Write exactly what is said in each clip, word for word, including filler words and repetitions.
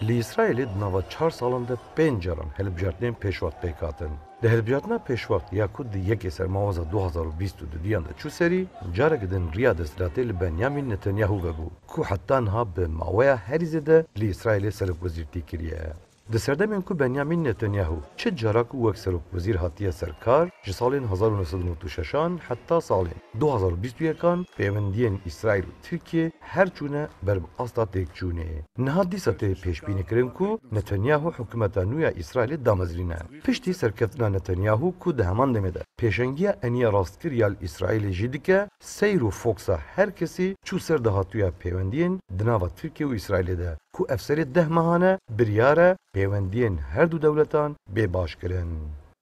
Li Îsraîlê di nava çar salan de pênc caran hilbijartinên pêşwext pêk hatin. Di hilbijartina pêşwext ya ku di yekê Sermaweza du hazar û bîst û duduyan de çû serî, careke din riya desthilatê li Benyamin Netanyahu vebû, ku heta niha bi maweya herî zêde li Îsraîlê serokwezîrtî kiriye. Di serdemên ku Benyamin Netanyahu çi cara ku wek serokwezîr hatiye ser kar, ji salên hezar û neh sed û newid û şeşan heta salên du hazar û bîst û yekan pêwendiyên Îsraîl û Tirkiyê her çûne ber bi asta têkçûnê. Niha dîsa tê pêşbînîkirin ku Netanyahu hikûmeta nû ya Îsraîlê damezrîne. Piştî serkeftina Netanyahu ku di heman demê de pêşengiya eniya rastkir ya li Îsraîlê jî dike, seyr û foksa her kesî çû ser dahatûya pêwendiyên di nava Tirkiye û Îsraîlê de, ku ev serê deh mehan e biryar e pêwendiyên her du dewletan bê başkirin.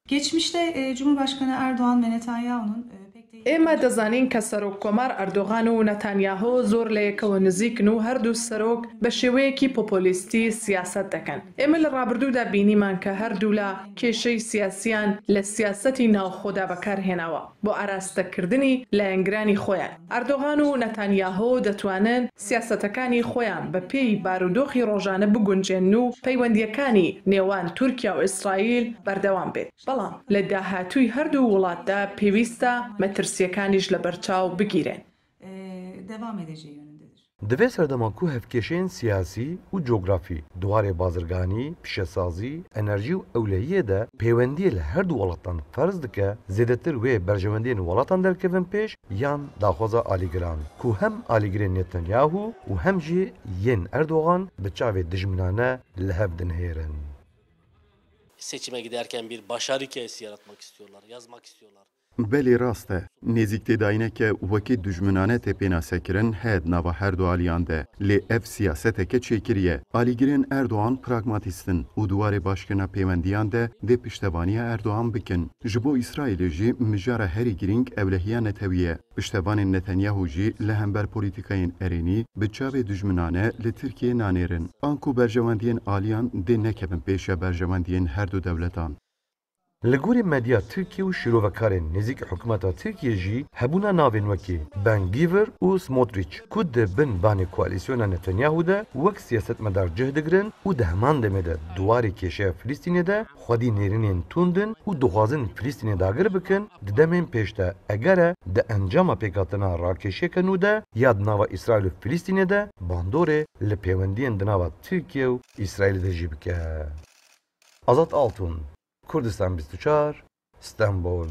Geçmişte e, Cumhurbaşkanı Erdoğan ve Netanyahu'nun e, pek de iyi ئێمە دەزانین کە سەرۆک کۆمار ئەردۆغان و نەتانیاهۆ زۆر لە یەکەوە نزیکن و هەردوو سەرۆک بە شێوەیەکی پۆپۆلیستی سیاسەت دەکەن. ئێمە لە ڕابردوودا بینیمان کە هەردوولا کێشەی سیاسیان لە سیاسەتی ناوخۆدا بەکارهێناوە بۆ ئاراستەکردنی لایەنگرانی خۆیان. ئەردۆغان و نەتانیاهۆ دەتوانن سیاسەتەکانی خۆیان بە پێی بارودۆخی ڕۆژانە بگونجێن و پەیوەندیەکانی نێوان تورکیا و ئیسرائیل بەردەوام بێت. بەڵام لە داهاتووی هەردوو وڵاتدا پێویستە مەترسیەکانیش لە بەرچاو بگیرێن. e, devam edeceği yönündedir. Di vê serdema ku hevkêşeyên siyasî û cografî, di warê bazirganî, pişesazî, enerjî û ewlehiyê de pêwendiyê li her du welatan ferz dike, zêdetir wê berjewendiyên welatan derkevin pêş yan daxwaza alîgiran, ku hem alîgirên Netanyahu û hem jî yên Erdogan bi çavê dijminane li hev dinihêrin. Seçime giderken bir başarı hikayesi yaratmak istiyorlar, yazmak istiyorlar. Belê rast e. Nêzîktêdayîneke wekî dijminane tê pênasekirin heye di nava her du aliyan de. Lê ev siyaseteke çêkirî ye. Alîgirên Erdogan pragmatîst in û di warê başkirina pêwendiyan de dê piştevaniya Erdogan bikin. Ji bo Îsraîlê jî mijara herî girîng ewlehiya netewî ye. Piştevanên Netanyahu jî li hember polîtîkayên erênî bi çavê dijminane li Tirkiyê nanêrin. Anku berjewendiyên aliyan dê nekevin pêşiya berjewendiyên her du dewletan. Li gorî medya Tirkiyê û şîrovekarên nêzîk hikûmeta Tirkiyê jî hebûna navên wekî Ben Gvir û Smotrich ku di bin banê koalîsyona Netanyahu de wek siyasetmedar cih digirin û di heman demê de di warê kêşeya Filistînê de xwedî nêrînên tund in û dixwazin Filistînê dagir bikin, di demên pêş de eger e di encama pêkhatina rakêşiyeke nû de ya di nava Îsraîl û Filistînê de bandorê li pêwendiyên di nava Tirkiye û Îsraîlê de jî bike. Azad Altun, Kurdistan bîst û çar, Stenbol.